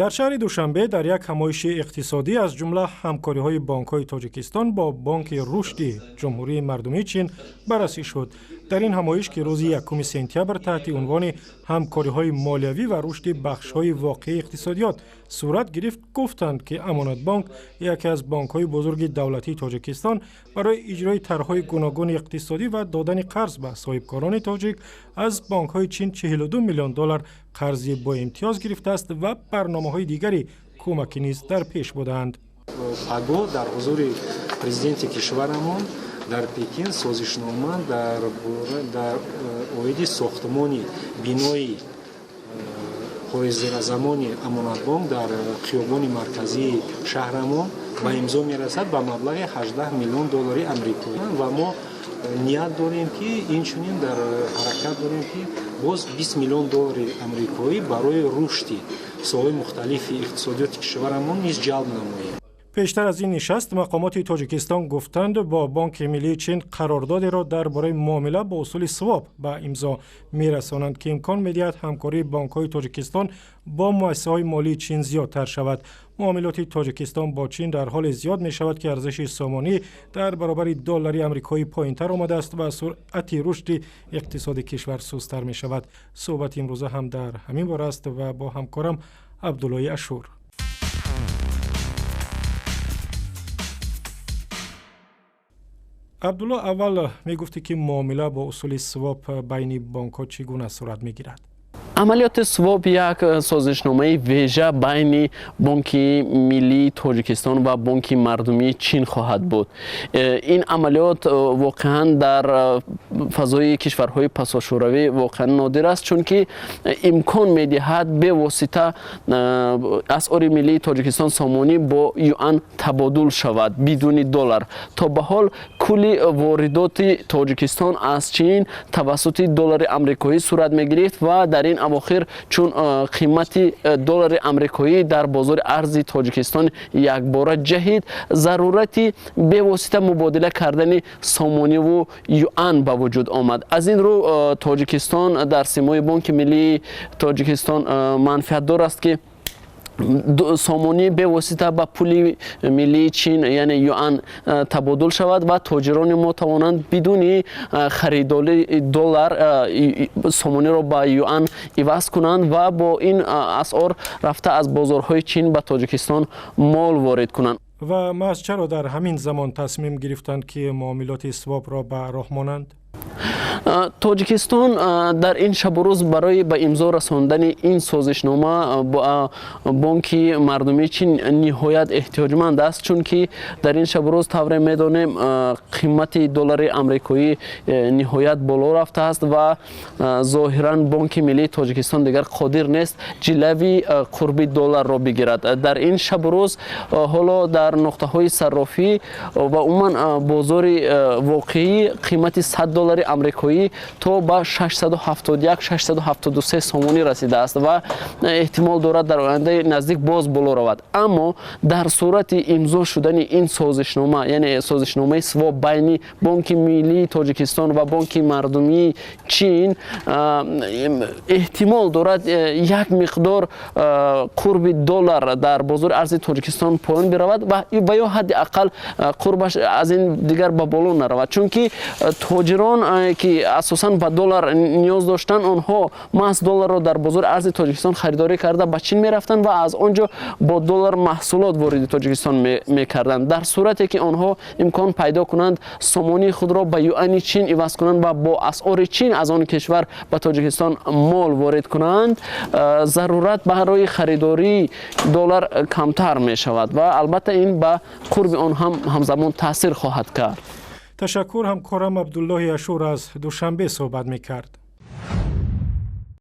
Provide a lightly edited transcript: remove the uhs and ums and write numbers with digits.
Дар шаҳри Душанбе дар як ҳамоиши иқтисодӣ, аз ҷумла ҳамкориҳои бонкҳои Тоҷикистон бо Бонки Рушди Ҷумҳурии Мардумии Чин баррасӣ шуд. Дар ин ҳамоиш, ки рӯзи 1 сентябр таҳти унвони ҳамкориҳои молиявӣ ва рушди бахшҳои воқеии иқтисодиёт сурат гирифт, гуфтанд, ки Амонатбонк, яке аз бонкҳои бузурги давлатии Тоҷикистон, барои иҷрои тарҳҳои гуногуни иқтисодӣ ва додани қарз ба соҳибкорони тоҷик аз бонкҳои Чин 42 миллион доллар қарзи боимтиёз гирифтааст ва барномаҳои дигари кӯмакӣ низ дар пеш будаанд. Пагоҳ дар ҳузури президенти кишварамон дар Пекин созишнома дар оиди сохтмони бинои ҳозиразамони Амонатбонк дар хиёбони марказии шаҳрамон ба имзо мерасад ба маблағи 18 миллион доллари амрикоӣ, ва мо ният дорем, ки инчунин дар ҳаракат дорем, ки боз 20 миллион доллари амрикоӣ барои рушди соҳаҳои мухталифи иқтисодиёти кишварамон низ ҷалб намоем. Пештар аз ин нишаст мақомоти Тоҷикистон гуфтанд, бо Бонки Миллии Чин қарордодеро дар бораи муомила бо усули своп ба имзо мерасонанд, ки имкон медиҳад ҳамкории бонкҳои Тоҷикистон бо муассисаҳои молии Чин зиёдтар шавад. Муомилоти Тоҷикистон бо Чин дар ҳоле зиёд мешавад, ки арзиши сомонӣ дар баробари доллари амрикоӣ поинтар омадааст ва суръати рушди иқтисоди кишвар сусттар мешавад. Суҳбати имрӯза ҳам дар ҳамин бора аст ва бо ҳамкорам Абдуллои Ашур. Абдулло, аввал мегуфтӣ, ки муомила бо усули своп байни бонкҳо чӣ гуна сурат мегирад? Амалиёти своп як созишномаи вежа байни Бонки Миллии Тоҷикистон ва Бонки Мардумии Чин хоҳад буд. Ин амалиёт воқеан дар фазои кишварҳои пасошӯравӣ воқеан нодир аст, чунки имкон медиҳад бевосита асъори миллии Тоҷикистон сомонӣ бо юан табодул шавад бидуни доллар. То ба ҳол кулли воридоти Тоҷикистон аз Чин тавассути доллари амрикоӣ сурат мегирифт ва дар ин авохир, чун қимати доллари амрикоӣ дар бозори арзи Тоҷикистон якбора ҷаҳид, зарурати бевосита мубодила кардани сомониву юан ба вуҷуд омад. Аз ин рӯ Тоҷикистон дар симои Бонки Миллии Тоҷикистон манфиатдор аст, ки сомонӣ бевосита ба пули миллии Чин, яъне юан, табодул шавад ва тоҷирони мо тавонанд бидуни харидории доллар сомониро ба юан иваз кунанд ва бо ин асъор рафта аз бозорҳои Чин ба Тоҷикистон мол ворид кунанд. Ва маҳз чаро дар ҳамин замон тасмим гирифтанд, ки муомилоти свопро ба роҳ монанд? Тоҷикистон дар ин шабу рӯз барои ба имзо расондани ин созишнома бо Бонки Мардумии Чин ниҳоят эҳтиёҷманд аст, чунки дар ин шабу рӯз, тавре медонем, қимати доллари амрикоӣ ниҳоят боло рафтааст ва зоҳиран Бонки Миллии Тоҷикистон дигар қодир нест ҷилави қурби долларро бигирад. Дар ин шабу рӯз ҳоло дар нуқтаҳои саррофӣ ва умуман бозори воқеӣ қимати 100 доллари амрикоӣ то ба 671, 673 сомонӣ расидааст ва эҳтимол дорад дар ояндаи наздик боз боло равад. Аммо дар сурати имзо шудани ин созишнома, яъне созишномаи своп байни Бонки Миллии Тоҷикистон ва Бонки Мардумии Чин, эҳтимол дорад як миқдор қурби доллар дар бозори арзи Тоҷикистон поён биравад ва ё ҳадди ақал қурбаш аз ин дигар ба боло наравад, чунки тоҷирон, ки асосан ба доллар ниёз доштанд, онҳо маҳз долларро дар бозори арзи Тоҷикистон харидорӣ карда ба Чин мерафтанд ва аз он ҷо бо доллар маҳсулот вориди Тоҷикистон мекарданд. Дар сурате ки онҳо имкон пайдо кунанд сомонии худро ба юани Чин иваз кунанд ва бо асъори Чин аз он кишвар ба Тоҷикистон мол ворид кунанд, зарурат барои харидории доллар камтар мешавад ва албатта ин ба қурби он ҳам ҳамзамон таъсир хоҳад кард. Ташаккур. Ҳамкорам Абдуллоҳи Ашур аз Душанбе суҳбат мекард.